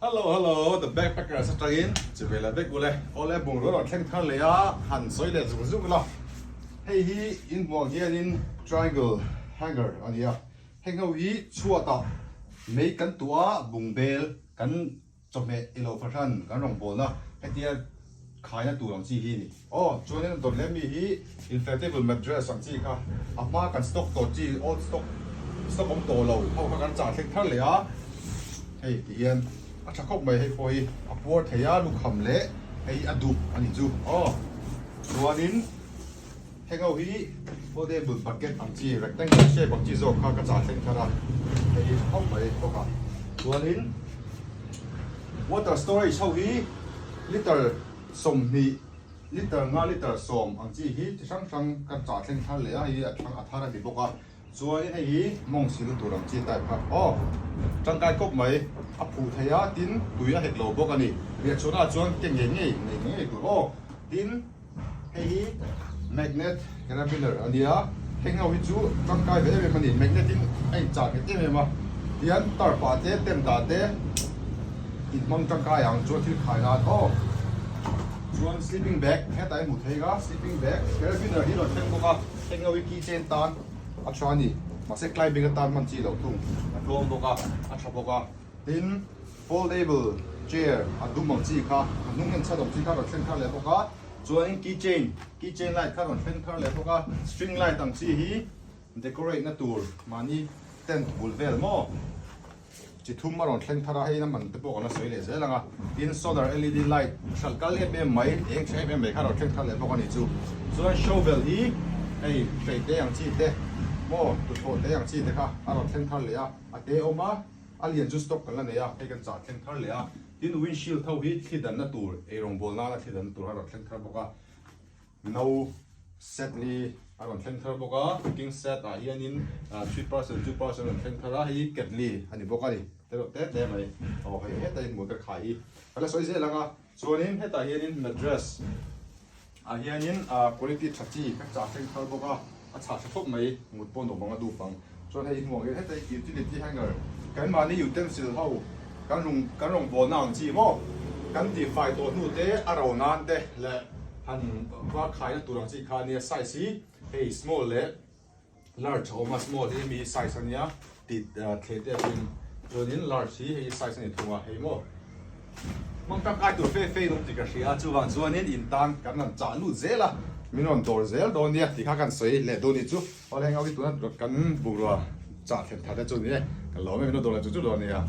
Hello hello the backpackers atangin chi ve leh vek ule awle bungrua rawn thleng thar leh a han sawi leh zung zung ila hei hi in hmuh ang hianin triangle hanger a ni a heng ho hi chhuatah mei kan tuah a bungbel kan Chawhmeh i lo fahran kan rawngbawlna hetia khaina tur ang chi hi a ni. Aw, chuanin a dawt leh mi hi inflatable mattress ang chi kha a hma kan stock tawh chi old stock stock awm tawh lo ho kha kan chah thleng thar leh a, hei ti hian a tha khawp mai hei pawh hi a puar thei a lukham leh hei a dup a ni chu. Aw, chuanin. Heng ho hi foldable bucket ang chi rectangle shape ang chi zawk kha ka chah thleng thar a, hei hi tha khawp mai bawk a. Chuanin water storage ho hi liter 20 liter nga liter 10 ang chi hi chi hrang hrang ka chah thleng thar leh a, hei hi a thang a thar a ni bawk a. Chuanin hei hi mawng sil tur ang chi type kha aw tangkai kawp mai a phuh thei a tin tui a hek lo bawk a ni. Riahchhuahna ah chuan ke ngei ngei nei ngei ngei tur aw tin. Hei hi magnet carabiner a nia, heng ho hi chu tangkai ve em em a ni, magnet in a inchah nghet em em a, tihian tarp ah te tent ah te in hmang tangkai ang chuan thil khai nan aw. Chuan sleeping bag hetah hi hmuh theih a, sleeping bag carabiner hi a rawn thleng bawk a, heng ho hi keychain tan a tha a ni, mahse climbing atan hman chi loh thung, a tlawm bawk a, a tha bawk a, tin. Foldable chair a dum ang chi kha a hnung en chhat awm chi kha rawn thleng thar leh bawk a, chuanin key chain key chain light kha rawn thleng thar leh bawk a, string light ang chi hi decorate na tur mahni tent bul vel maw chi thum a rawn thleng thar a, hei a man te pawh kan la sawi leh zel ang a, tin solar led light hralh kal em em mai eng tha em em mai kha rawn thleng thar leh bawk a ni chu, chuan shovel hi hei hrei te ang chi te maw tuthlawh te ang chi te kha a rawn thleng thar leh a, a te awm a. A lian chu stock kan la nei a, hei kan chah thleng thar leh a, tin windshield ho hi thli danna tur, eirawng bawl nana thli danna tur a rawn thleng thar bawk a, no set li a rawn thleng thar bawk a, cooking set ah hianin 3 person 2 person a rawn thleng thar a, hei hi ketli a ni bawk a ni, te reuh te te mai, aw hei hetah hian motor khai hi ka la sawi zel ang a, chuanin hetah hianin mattress. Ah hianin quality tha chi ka chah thleng thar bawk a, a chhah tha khawp mai, mut pawh nuam ang a dup ang. Chuan hei hmuh ang hian heta hi utility hanger kan mahni utensil ho kan rung kan rawngbawlna ang chi maw kan tihfai tawh hnu te a ro nan te leh han va khaina tur ang chi kha ania size hi hei small leh Large a awm a, small hi hemi size a nia tih thleh te pawhin chuanin large hi hei size a ni thung a, hei maw hmang tangkai tur fe fe in awm tih ka hria a, chuvang chuanin in tan kan rawn chah lut zel a, min rawn dawr zel dawn nia tih kha kan sawi leh dawn ni chu, awle heng ho hi tuna kan bungrua chah thlen that te chu ni e, kan lawm em min rawn dawr leh chu chu dawn nia.